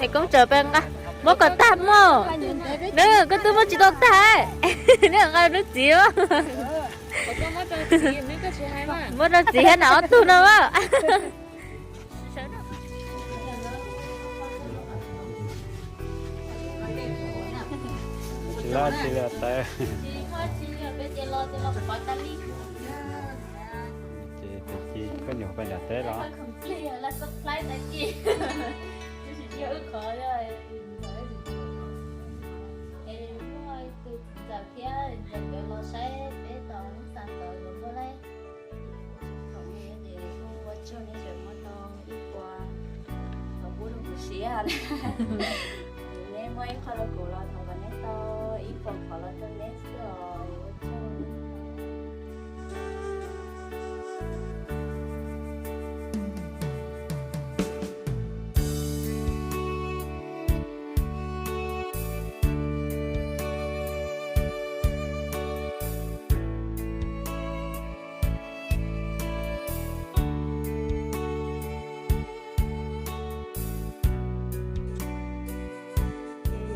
Es koob tsawm pes nqa, muab kom tag mog. Nws koj twb muab tsis tau tag, nws nqa nws txiv. Muab rau txiv thiab na ob tug no. Tsis lawm tsis lawm tawv. Ces tus ci koj nyuam pais nram teb los? Ntxawm thiab ntxawm nkawd los saib peb tom lub xas tod nkawd muaj laib. Thaum ub ces kuj ua tsaug nej tseem muab tau ib puas qhov pub rau kuv siab. Neb muab ib qho rau kuv los thov kom neb tau ib puas qhov los rau neb xwb os, ua tsaug.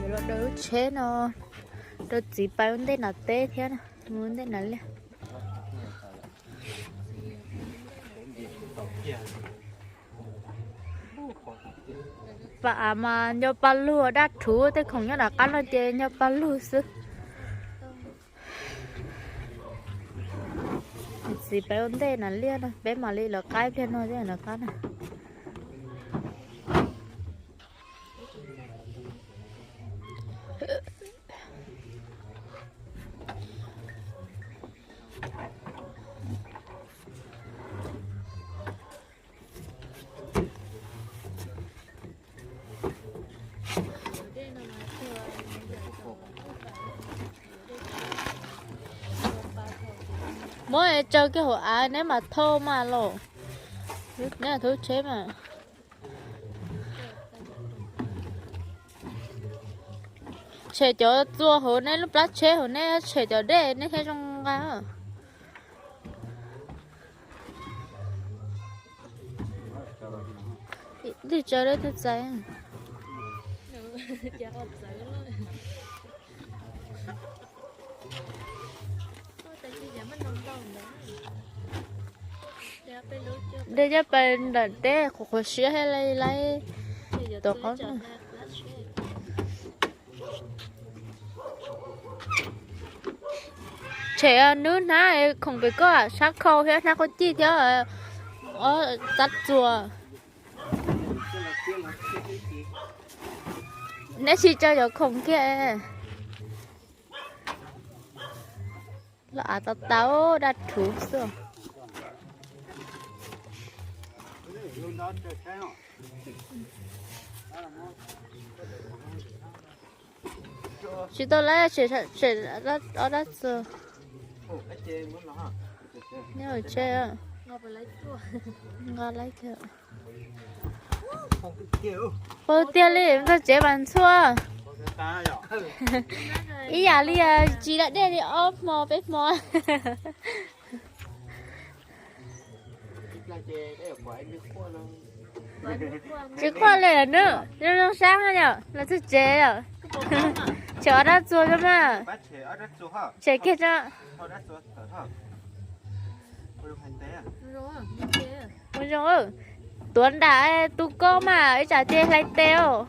Yuav los rau lub tsheb no, rau txiv pais ua ntej nram teb thiab, ua ntej nram liaj. Pab av mas nco paj lug daj rhuv, tej khoom nyob nram qab no ces nco paj lug xwb. Txiv peb ua ntej nram liaj no, peb mam li lawv qab ib pliag no thiab nram qab na. Muab tsaws kiag hauv av neb mam thauj mas los. Neb thauj tsheb mas. Tshem cov txua hauv neb lub plab tsheb hauv, neb tshem cov dej neb thiaj zoo nqa. Twb tsaws lawm twb txais. Dej coj pais nram teb qhuav qhuav siab thiab, laib tom qab na. Tshem nws hnab khoom pem koj sab khau thiab hnab qhuav cij thiab ob txab txuas. Neb tsis tsaws cov khoom kiag. Loj av tau tau daj rhuv xwb. Tsis tau lawm, tshem ob dab txuas. Neb ua tsheb, nqa laib thiab. Pau tiag li, ntxog tsev mas ntxhua. Ib yam li tsis da dej li ob hmo peb hmo. Tsis quaj li na, zoo zoo sab yom, los txog tsev yom. Tshem ob dab txuas tso mas. Tshem kiag tso. Ua zoo, tuav nram tu koj mas ib tsam ces hlais tes os.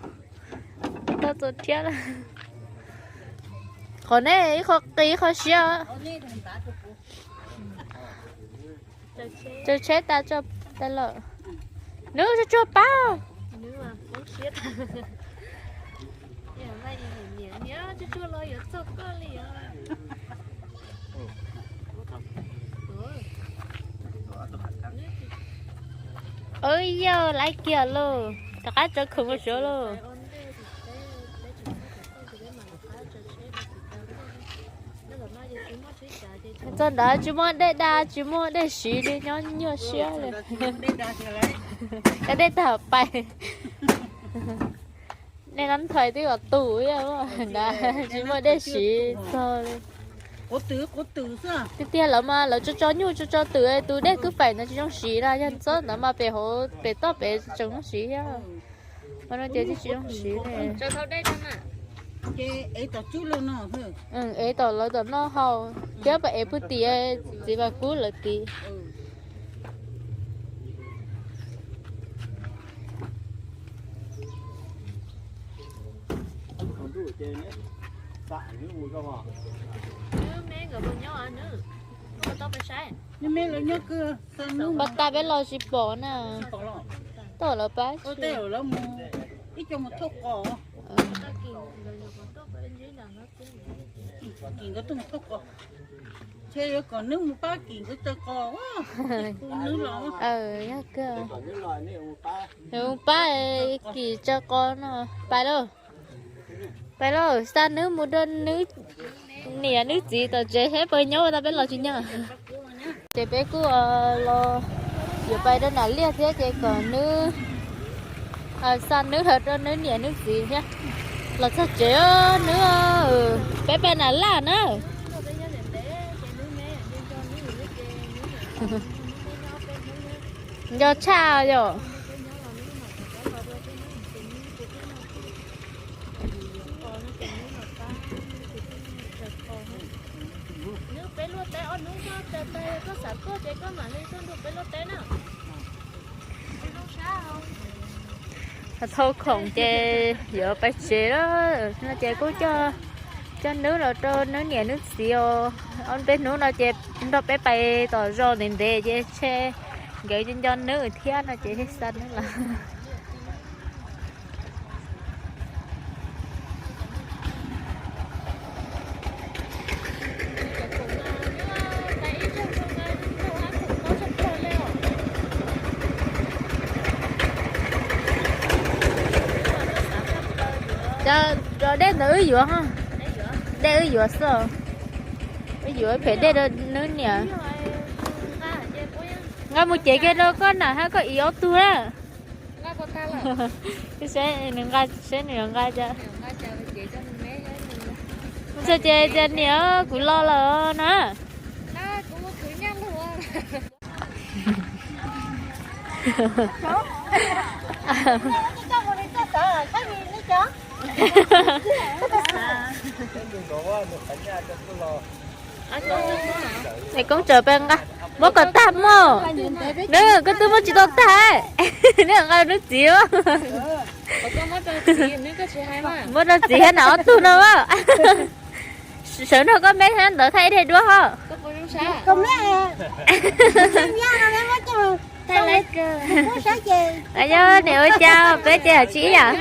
Tau txuas thiab. Qhov nej ib qho qis ib qho siab. Tsaws tsheb tas tso tas lawm. Nws tsuag tsuag pab. Ua yog laiv kiag lauj, rov qab tsaws khoom mus suav lauj. Txog ntawd tsis muaj dej da tsis muaj dej siv li, nyob nyuaj siab li. Cov dej tag pais. Nej nab thais twb kom tus ntawd tsis muaj dej siv txog li. Tiag tiag lawv mas lawv tso tso nyuj tso tso twm, tus dej kwj faim ntawd tsis zoo siv na, yog txob ntawd mas pem hauv pem toj pem tseem zoo siv thiab. Ho no ces tsis zoo siv li. Ev tom lawv tom noj haus thiab, pab ev pug tim txiv Vam Kub lawv tim. Pas tas peb los tsis pom na. Tau lawv pab. Ces yuav kom neb mus pab Kim nkawd tso qos, neb los. Yog kawg, mus pab Kim tso qos no. Pais lauj, pais lauj, xa neb mus rau neb niam neb txiv tom tsev seb puas nyob, ua tau peb los tsis nyob. Ces peb kuj los yuav pais rau nram liaj thiab ces kom neb, xa neb los rau neb niam neb txiv thiab. Los txog tsev neb, peb pais nram laj na. Nco tshaj yom. Thau khoom ces yuav pais tsev lawm no ces kuj coj neb los rau neb niam neb txiv os. Ob peb hnub no ces nrog peb pais tom zos ntev ntev ces ntshe nkawd nco neb thiab no ces xa neb los. Cov dej ntawd wb yuav, dej wb yuav xwb. Wb yuav pem dej rau neb niam. Nqa mus cev kiag rau koj nam hab koj ib ob tug na. Saib nws nqa, saib nws yuav nqa cas. Ntshai ces tias niam kuv los lawm na. Es koob tsawm pes nqa, muab kom tag mog. Nws koj twb muab tsis tau tag, neb nqa neb txiv. Muab rau txiv thiab nam ob tug no. Sawv nrog koj meb thiab ntawd thaij ib daim duab ho. Yog niam ua cas peb ces hais tsis ib yam.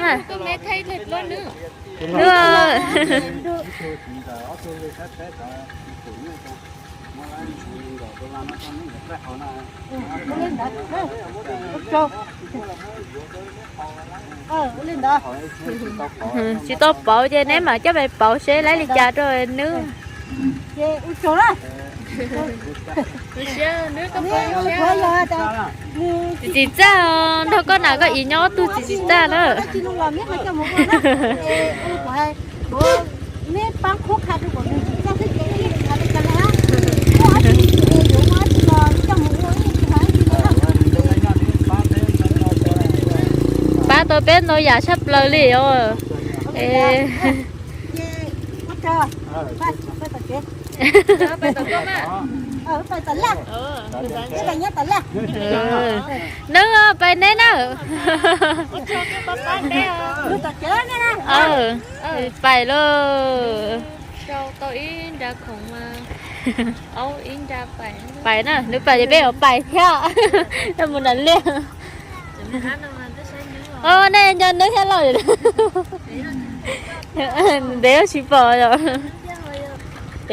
Tsis tau pauv ces neb mam coj pais pauv seb laib li cas rau neb. Txiv txiv txaj, nrog koj nam koj txiv nyob ob tug txiv txiv txaj na. Pab tau peb ntau yam tshaj plaws li os. Neb pais neb na. Pais lauj. Pais na, neb pais ces peb yuav pais thiab. Mus nram liaj. Nej nco neb thiab lauj. Ntev tsis pom os.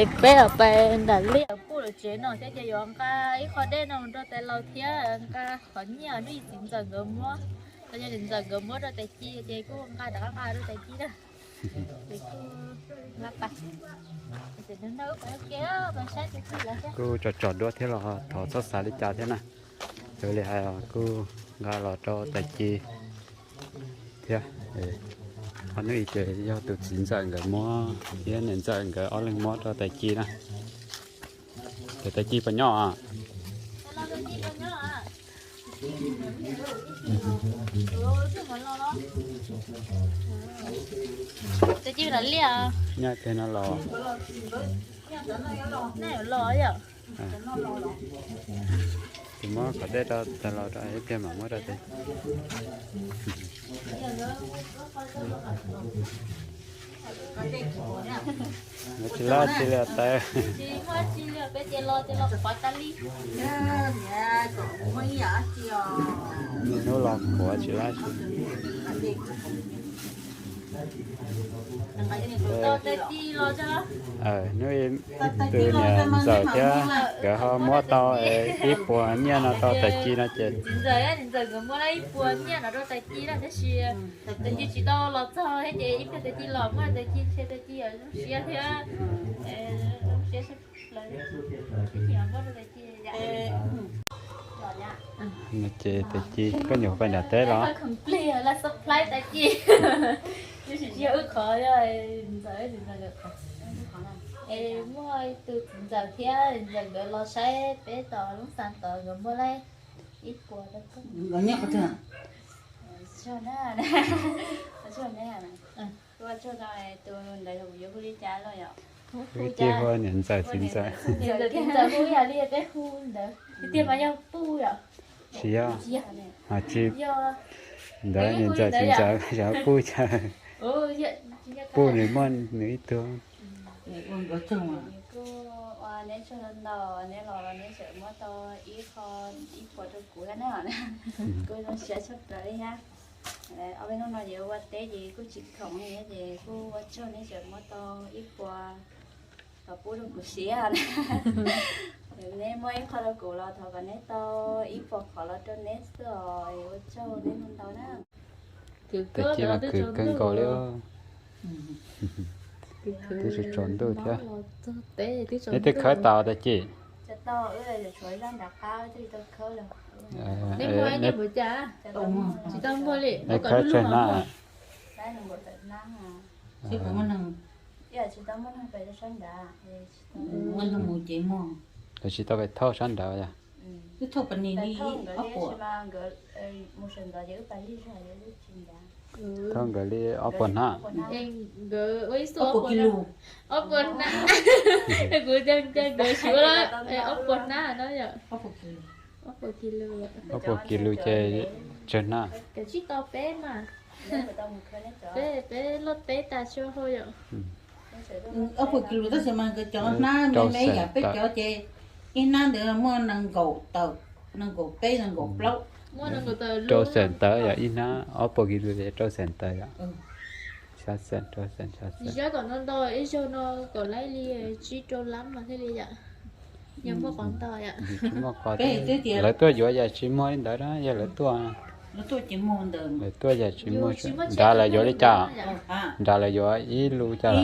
Es peb yuav pais nram liaj. Kuj lawm tsev no thiab ces yuav nqa ib qho dej no rau tais laus thiab nqa qhov nyiaj Nub Yis txiv ntxawm nkawd muab, txiv ntxawm nkawd muab rau tais ci ces kuj nqa rov qab nqa rau tais ci na. Kuj tsom tsom duab thiab los thov txhob xav li cas thiab na. Yog li hais kuj nqa los rau tais ci thiab. Qhov Nub Yis ces yog tus txiv ntxawm nkawd muab thiab niam ntxawm nkawd ob leeg muab rau tais ci na. Ces tais ci puas nyob? Tais ci los liaj. Nyob kiag no los. Tus muab kom dej rau tag los rau ib pliag mam muab rau tais. Tsis lab tsi li tais. Hnub los kuav tsis lab tsi. Hnub ib, tus niam ntxawm thiab nkawd ho muab tau ib puas nyiaj no rau tais ci no ces. Tais ci tsis tau los txog thiab ces ib pliag tais ci los muab tais ci, tais ci zoo siab thiab. Ces tais ci koj nyuam pais nram teb los? Ib qho khoom pliag laj surprise tais ci. Tab sis tsis yog wb qhov, yog ntxawm, ntxawm nkawd qhov. Es muaj tus txiv ntxawm thiab ntxawm nkawd los saib peb tom lub xas tod, nkawd muab laib ib puas rau koj. Ua tsaug no, tus ntawd yog kuv yuav hu li cas los yom? Hu tij hu niam ntxawm txiv ntxawm. Niam ntxawm txiv ntxawm hu ib yam li peb hu ntawd tiag mas yog puj yom? Tsis yog, tsis yog. Ntawd niam ntxawm txiv ntxawm xyov puj cas. Puj nws muaj nws ib tug. Kuv ua neb tsaug ntau ntau, neb los neb tseem muab tau ib qho, ib puas rau kuv thiab na. Kuv zoo siab tshaj plaws li thiab. Ob peb hnub no ces ua teb ces kuj tsis khoom li thiab ces kuj ua tsaug neb tseem muab tau ib puas kom pub rau kuv siab. Neb muab ib qho rau kuv los thov kom neb tau ib puas qhov los rau neb xwb os, ua tsaug neb ntau ntau na. Tais ci mas khwv kawg nkaus li. Twb tsis tsaus ntuj thiab. Neb twb khawb tas tais ci? Neb khawb tsawg hnab? Lawv tsis tau pais thauj sab nrad yog? Thauj nkawd li ob puas hnab. Ob puas kis lus. Ob puas hnab. Kuv nkawd ua ob puas hnab no yom. Ob puas kis lus ces tsawg hnab? Kav tsij tau peb mas. Peb, peb loj teb tas sua hau yom. Ob puas kis lus tab sis mas nkawd cov hnab me me yam peb cov ces ib hnab ntawd muaj nees nkaum tawm, nees nkaum peb, nees nkaum plaub. Rau xees tawv yom, ib hnab ob puas kis lus ces rau xees tawv yom. Zab kom ntau ntau ib zaug no kom laib li tsib rau lab mas thiaj li yom. Yog muaj qos ntau yom. Lawv tuaj yuav yam tsis muag li ntawd na, yog lawv tuaj, lawv tuaj yam tsis muag, nrad lawv yuav li cas? Nrad lawv yuav ib lus cas?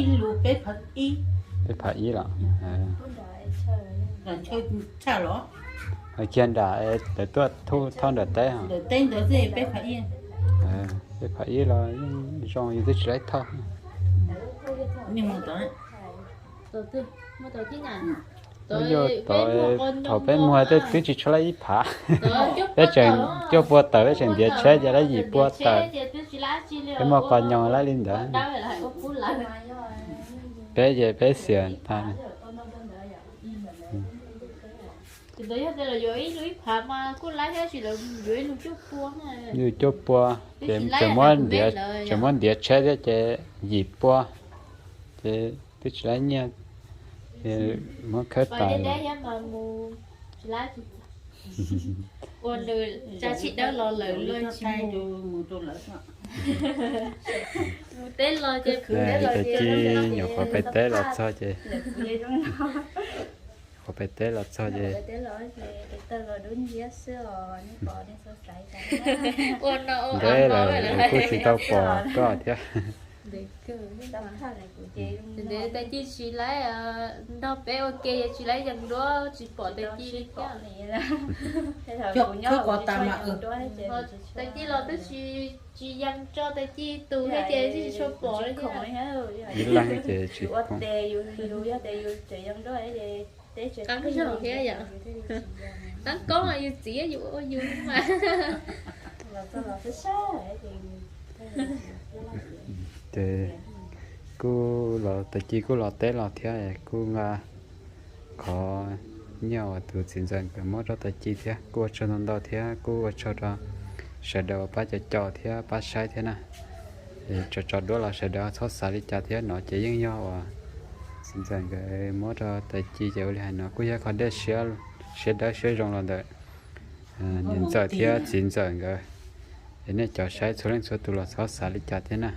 Peb phav ib los? Kiag nram lawv tuaj thauj nram teb. Peb phav ib los yeej zoo, yus twb tsis laib thauj. Thaum peb muag twb tsis tshua laib ib phav, peb tseem cuaj pua tawm, peb tseem ntiav tsheb ces laib yim pua tawm. Peb muaj qos nyoos laib li ntawd. Peb ces peb xiam tag. Yus cuaj pua ces tseem muab ntiav tsheb thiab ces yim pua, ces twb tsis laib nyiaj, muab khawb tas. Tais ci nyuam qhuav pais teb los txog ces, qhuav pais teb los txog ces, ntev lawm kuj tsis tau pom koj thiab. Tais ci tsis laib nrog peb ua ke, tsis laib yees duab, tsis pom tais ci li thiab. Tais ci los twb tsis, tsis yees tso tais ci tus thiab ces tsis tshua pom li thiab. Ib leeg ces tsis pom. Qab zog thiab yom. Qab koob yus txiv yus ua yus mas. Ces kuj los, tag kis kuj los teb los thiab, kuj nqa qhov nyiaj uas tus txiv ntxawm nkawd muab rau tag kis thiab, kuj ua tsaug ntau ntau thiab kuj ua tsaug rau sawv daws uas pab caum caum thiab pab saib thiab na. Tso tso duab los sawv daws txhob xav li cas thiab, no ces yeej yog uas txiv ntxawm nkawd muab rau tag kis ces ua li hais no kuj yog qhov dej siab dawb siab zoo los ntawm niam ntxawm thiab txiv ntxawm nkawd. Es nej cov saib txhua leej txhua tus los txhob xav li cas thiab na,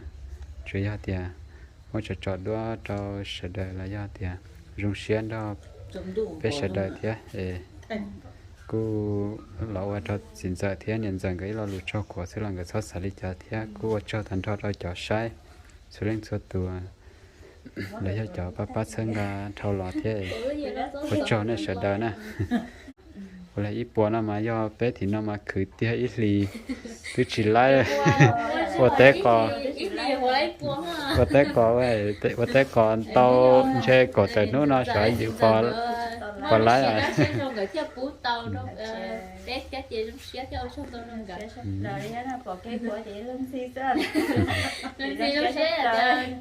tsuas yog tias muab tso tso duab rau sawv daws los yog tias zoo siab nrog peb sawv daws thiab es kuj los ua rau txiv ntxawm thiab niam ntxawm nkawd ib lo lus tsaug quas xwb los nkawd txhob xav li cas thiab kuj ua tsaug tag nrho rau cov saib txhua leej txhua tus los yog cov pab pab txhawb nqa dhau los thiab. Ua tsaug nej sawv daws na. Ua li ib puas no mas yog peb tim no mas khwv tiag ib hlis twb tsis laib. Ua teb qos, ua teb qos, ua teb qos tau ntshe kaum tawm hnub no xyov yus puas laib.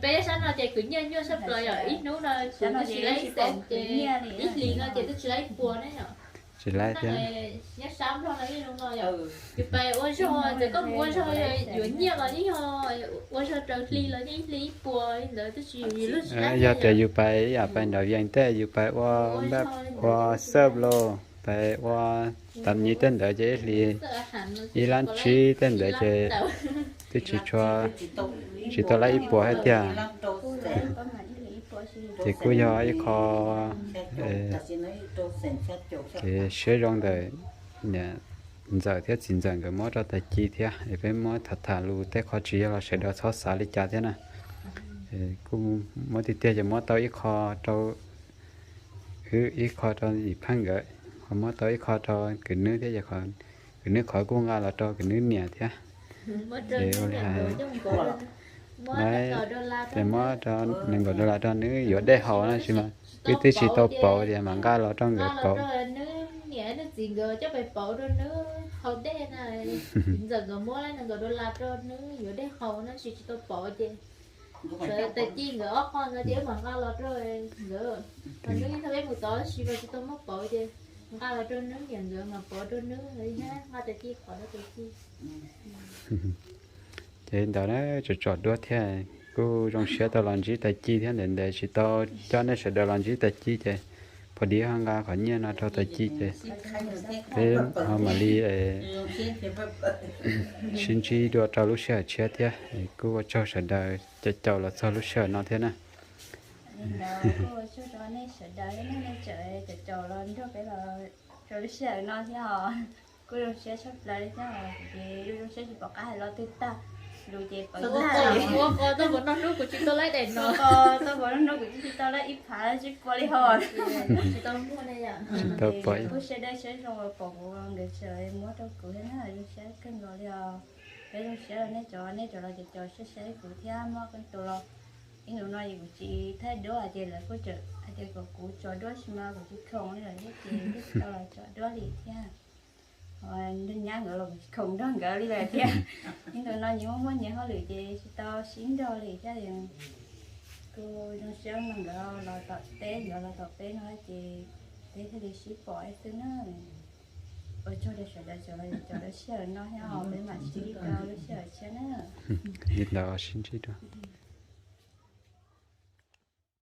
Peb sab no ces kwv nyiaj nyuaj sab plaws yom, ib hnub no kuv tsis laib ib xees ces ib hlis no ces twb tsis laib ib puas ne yom. Tsis laib thiab. Nyob sab Nplog no yeej zoo no yom, yus pais ua zog txawm koj mus ua zog yuav nyiaj los yeej yog, ua zog raws hli los yeej ib hlis ib puas li ntawd twb tsis yog luag tsis laib. Yog tias yus pais ib yam pais nram Vias tej yus pais ua, ua xawb los pais ua tam nyib tej ntawd ces ib hlis ib lab tsib tej ntawd ces twb tsis tshua, tsis tau laib ib puas hais tiag. Ces kuj yog ib qho kev siab zoo ntawm niam ntxawm thiab txiv ntxawm nkawd muab rau tag kis thiab es peb muab tham tham lus tej qho tsis yog los sawv daws txhob xav li cas thiab na. Kuj muab tiag tiag ces muab tau ib qho rau wb, ib qho rau yim pheej nkawd, ho muab tau ib qho rau kwv Nwb thiab, kwv Nwb qhov kuj nqa los rau kwv Nwb niam thiab. Ces ua li hais, ces muab rau nees nkaum dollar rau Nwb yuav dej haus no sis mas wb twb tsis tau pauv tias mam nqa los rau nkawd pauv. Nwb niam Nwb txiv nkawd coj pais pauv rau Nwb haus dej na. Txiv ntxawm nkawd muab nees nkaum dollar rau Nwb yuav dej haus no sis tsis tau pauv ces sawv tag kis nkawd ob qho ntawd ces wb mam nqa los rau nkawd. Nwb thov peb mus tod sis mas tsis tau muab pauv ces nqa los rau Nwb niam nkawd mas pauv rau Nwb, nqa tag kis qhov rau tag kis. Ces ntawd na, tsom tsom duab thiab, kuj zoo siab tau los ntsib tag kis thiab, ntev ntev tsis tau coj nej sawv daws los ntsib tag kis ces pom dib ho nqa qhov nyiaj no rau tag kis ces peb ho mam li sib ntsib dua rau lub sij hawm tshiab thiab. Kuj ua tsaug sawv daws caum caum los txog lub sij hawm no thiab na. Li ntawd kuj ua tsaug rau nej sawv daws thiab nej tseem caum caum los nrog peb los rau lub sij hawm no thiab os. Kuj zoo siab tshaj plaws li thiab os, ces zoo siab tsis pom qab hais lo twg tag, lus ces pom tag li. Tau npaum no hnub kuv tsis tau laib daim no, tau npaum no hnub kuv tsis tau laib ib phav tsib puas li hos. Tsis tau muaj ne yom. Tsis tau pom. Kuj siab dawb siab zoo pom kuv nkawd tseem muab rau kuv thiab na, zoo siab kawg nkaus li os. Peb zoo siab nej cov, nej cov los caum caum saib saib kuv thiab muab qee tus los. Ib ntus no ces kuv tsis thaij duab ces lawv kuj tseem hais tias kom kuv tso duab sis mas kuv tsis khoom li lawm thiab ces twb tsis tau los tso duab li thiab. Nyab nkawd los kuv tsis khoom nrog nkawd li lawm thiab. Ib ntus no nyias muaj muaj nyias hauj lwm ces tsis tau sib nrog li thiab. Kuj zoo siab no nkawd los tom teb, nkawd los tom peb no ces peb thiaj li sib pom xwb na. Ua tsaug rau sawv daws cov los caum lub sij hawm no thiab os, peb mam sib ntsib rau lub sij hawm tshiab na. Li ntawd sib ntsib rau.